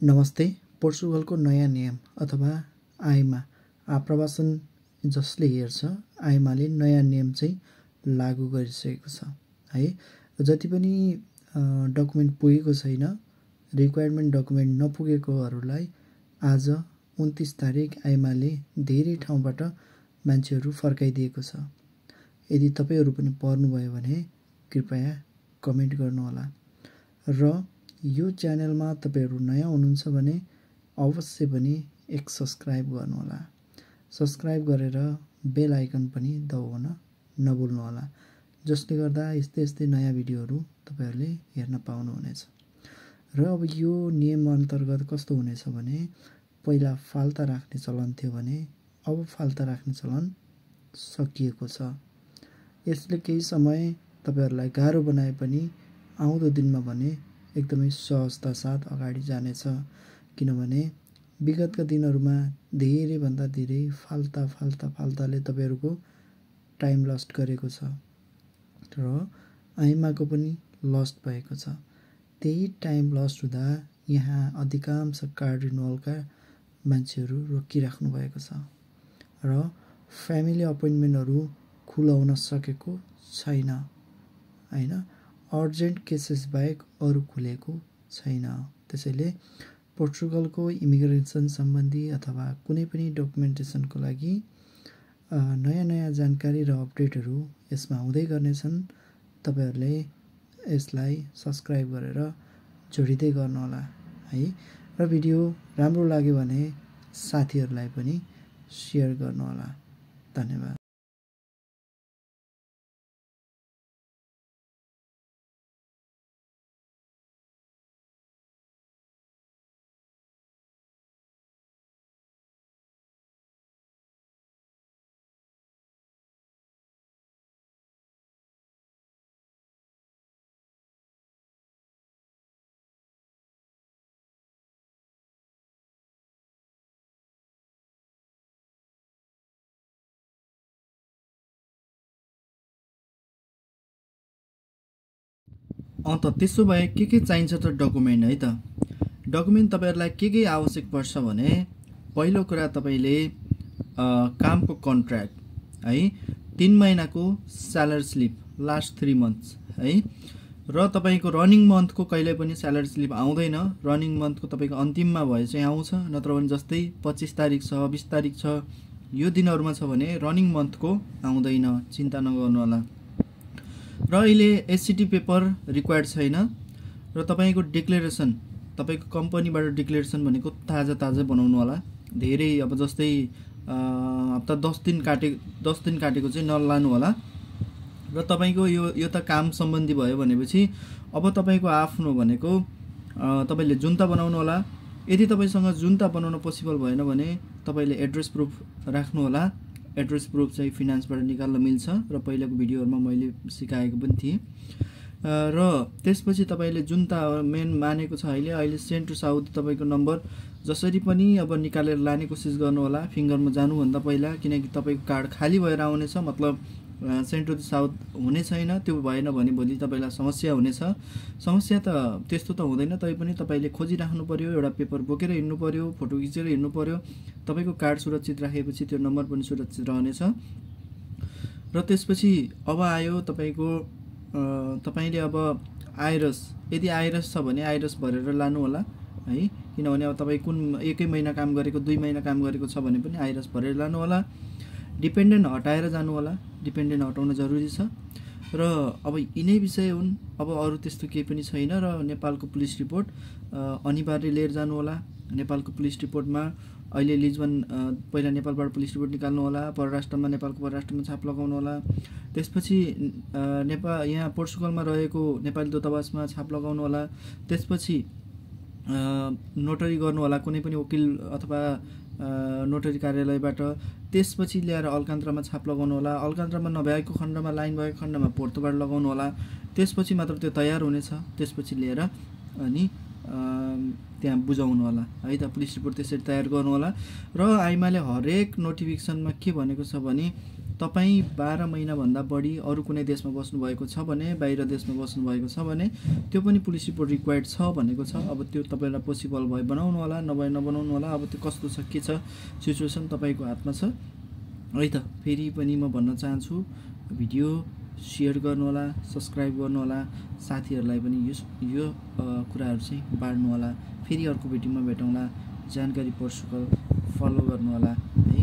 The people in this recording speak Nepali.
नमस्ते। पोर्चुगलको नयाँ नियम अथवा आइमा आप्रवासन जसले हेर्छ आइमाले नयाँ नियम चाहिँ लागू गरिसकेको छ है। जति पनि डकुमेन्ट पुगेको छैन, रिक्वायरमेन्ट डकुमेन्ट नपुगेकोहरूलाई आज 29 तारिक आइमाले धेरै ठाउँबाट मान्छेहरू फर्काइदिएको छ। यदि तपाईहरू पनि पढ्नुभयो भने कृपया कमेन्ट गर्नुहोला र यो च्यानलमा तपाईहरू नयाँ हुनुहुन्छ भने अवश्य पनि एक सब्स्क्राइब गर्नुहोला। सब्स्क्राइब गरेर बेल आइकन पनि दबाउन नभुल्नुहोला, जसले गर्दा यस्तै नयाँ भिडियोहरू तपाईहरूले हेर्न पाउनुहुनेछ। र अब यो नियम अन्तर्गत कस्तो हुनेछ भने पहिला फाल्ता राख्ने चलन थियो भने अब फाल्ता राख्ने चलन सकिएको छ। यसले केही समय तपाईहरूलाई गाह्रो बनाए पनि आउँदो दिनमा भने एकदमै सहजता साथ अगाडि जानेछ, किनभने विगतका दिनहरूमा धेरैभन्दा धेरै फाल्ताले तपाईहरूको टाइम लस्ट गरेको छ र आइमाको पनि लस्ट भएको छ। त्यही टाइम लस्ट हुँदा यहाँ अधिकांश कार्ड रिन्युअलका मान्छेहरू रोकिराख्नु भएको छ र फ्यामिली अपोइन्टमेन्टहरू खुलाउन सकेको छैन हैन। अर्जेन्ट केसेस बाहेक अरू खुलेको छैन। त्यसैले पोर्चुगलको इमिग्रेसन सम्बन्धी अथवा कुनै पनि डकुमेन्टेसनको लागि नयाँ जानकारी र अपडेटहरू यसमा हुँदै गर्नेछन्। तपाईहरूले यसलाई सब्स्क्राइब गरेर जोडिँदै गर्नुहोला है। र भिडियो राम्रो लाग्यो भने साथीहरूलाई पनि सेयर गर्नुहोला। धन्यवाद। त त्यसो भए के चाहिन्छ त डकुमेन्ट है त। डकुमेन्ट तपाईहरूलाई के आवश्यक पर्छ भने पहिलो कुरा तपाईले कामको कन्ट्र्याक्ट है, 3 महिनाको स्यालेरी स्लिप लास्ट 3 मन्थ्स है, र तपाईको रनिङ मन्थको कहिले पनि स्यालेरी स्लिप आउँदैन। रनिङ मन्थको तपाईको अन्तिममा भए चाहिँ आउँछ, नत्र भने जस्तै 25 तारिक छ, 20 तारिक छ, यो दिनहरुमा छ भने रनिङ मन्थको आउँदैन, चिन्ता नगर्नु होला। र अहिले एससीटी पेपर रिक्वायर्ड छैन र तपाईको डिक्लेरेसन, तपाईको कम्पनीबाट डिक्लेरेसन भनेको ताजा बनाउनु होला। धेरै अब जस्तै हप्ता 10 दिन काटेको चाहिँ नलानु होला। र तपाईको यो त काम सम्बन्धी भयो भनेपछि अब तपाईको आफ्नो भनेको तपाईले जुन्ता बनाउनु होला। यदि तपाईसँग जुन्ता बनाउन पोसिबल भएन भने तपाईले एड्रेस प्रुफ राख्नु होला। एड्रेस प्रुफ चाहिँ फिनान्सबाट निकाल्न मिल्छ र पहिलाको भिडियोहरुमा मैले सिकाएको पनि थिएँ। र त्यसपछि तपाईले जुन्ता मेन मानेको छ अहिले सेन्ट टु साउथ तपाईको नम्बर जसरी पनि अब निकालेर लाने कोसिस गर्नु होला फिंगरमा जानु भन्दा पहिला, किनकि तपाईको कार्ड खाली भएर आउनेछ, मतलब सेन्ट टु साउथ हुने छैन। त्यो भएन भने भोलि तपाईलाई समस्या हुनेछ। समस्या त त्यस्तो त हुँदैन, तैपनि तपाईले खोजिराख्नु पर्यो, एउटा पेपर बोकेर हिँड्नु पर्यो, फोटो खिचेर हिँड्नु पर्यो। तपाईको कार्ड सुरक्षित राखेपछि त्यो नम्बर पनि सुरक्षित रहनेछ। र त्यसपछि अब आयो तपाईको तपाईले अब आइरस, यदि आइरस छ भने आइरस भरेर लानु होला है, किनभने अब तपाई कुन 1 महिना काम गरेको 2 महिना काम गरेको छ भने पनि आइरस भरेर लानु होला। डिपेन्डेन्ट हटाएर जानु होला, डिपेन्डेन्ट हटाउन जरुरी छ। र अब यिनै विषय हुन्, अब अरु त्यस्तो केही पनि छैन। र नेपालको पुलिस रिपोर्ट अनिवार्य लिएर जानु होला। नेपालको पुलिस रिपोर्टमा अहिले लिजबन पहिला नेपालबाट पुलिस रिपोर्ट निकाल्नु होला, परराष्ट्रमा नेपालको परराष्ट्रमा छाप लगाउनु होला। त्यसपछि यहाँ पोर्चुगलमा रहेको नेपाली दूतावासमा छाप लगाउनु होला। त्यसपछि नोटरी गर्नु होला कुनै पनि वकिल अथवा नोटरी कार्यालयबाट। त्यसपछि ल्याएर अलकान्त्रामा छाप लगाउनु होला। अलकान्त्रामा नभएको खण्डमा, लाइन भएको खण्डमा पोर्तोबाट लगाउनु होला। त्यसपछि मात्र त्यो तयार हुनेछ। त्यसपछि लिएर अनि त्यहाँ बुझाउनु होला है त। पुलिस रिपोर्ट त्यसरी तयार गर्नु होला। र आइमाले हरेक नोटिफिकेसनमा के भनेको छ भने तपाईँ 12 महिनाभन्दा बढी अरू कुनै देशमा बस्नुभएको छ भने, बाहिर देशमा बस्नुभएको छ भने त्यो पनि पुलिस रिपोर्ट रिक्वायर्ड छ भनेको छ। अब त्यो तपाईँलाई पोसिबल भए बनाउनु होला, नभए नबनाउनु होला। अब त्यो कस्तो छ, के छ, सिचुएसन तपाईँको हातमा छ है त। फेरि पनि म भन्न चाहन्छु, भिडियो सेयर गर्नुहोला, सब्सक्राइब गर्नुहोला, साथीहरूलाई पनि यो कुराहरू चाहिँ बाँड्नुहोला। फेरि अर्को भिडियोमा भेटौँला। जानकारी पर्सुकल फलो गर्नुहोला है।